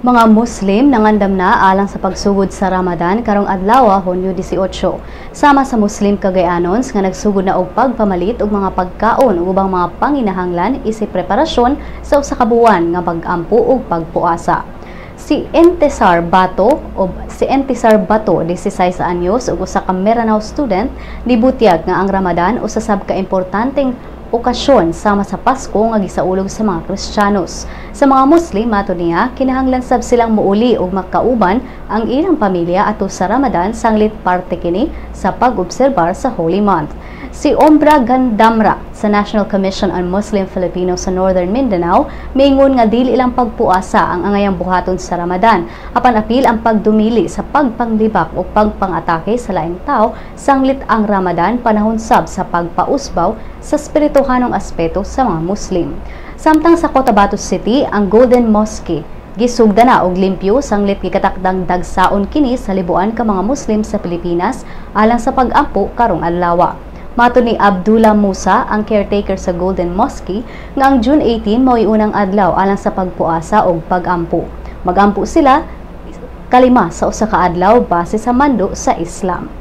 Mga Muslim nangandam na alang sa pagsugod sa Ramadan karong adlaw, Hunyo 18. Sama sa Muslim Cagayanons nga nagsugod na og pagpamalit og mga pagkaon ug ubang mga panginahanglan isip preparasyon sa usa ka buwan nga pag-ampo ug pagpuasa. Si Entisar Bato, 16 anyos ug usa ka Meranaw student, nibutyag nga ang Ramadan usa sab ka importanteng okasyon sama sa Pasko nga gisaulog sa mga Kristiyanos. Sa mga Muslim, mato niya, kinahanglan sab silang muuli og makauban ang ilang pamilya ato sa Ramadan sanglit parte kini sa pag-obserbar sa Holy Month. Si Ombra Gandamra sa National Commission on Muslim Filipinos sa Northern Mindanao miingon nga dili ilang pagpuasa ang angayang buhaton sa Ramadan, apan apil ang pagdumili sa pagpanglibak o pagpangatake sa laing tao sanglit ang Ramadan panahon sab sa pagpausbaw sa espirituhanong aspeto sa mga Muslim. Samtang sa Cotabato City, ang Golden Mosque gisugda na og limpyo sanglit gikatakdang dagsaon kini sa libuan ka mga Muslim sa Pilipinas alang sa pag-ampo karong adlaw. Mato ni Abdullah Musa, ang caretaker sa Golden Mosque, nga ang June 18 mao'y unang adlaw alang sa pagpuasa og pagampo. Magampo sila kalima sa usa ka adlaw base sa mando sa Islam.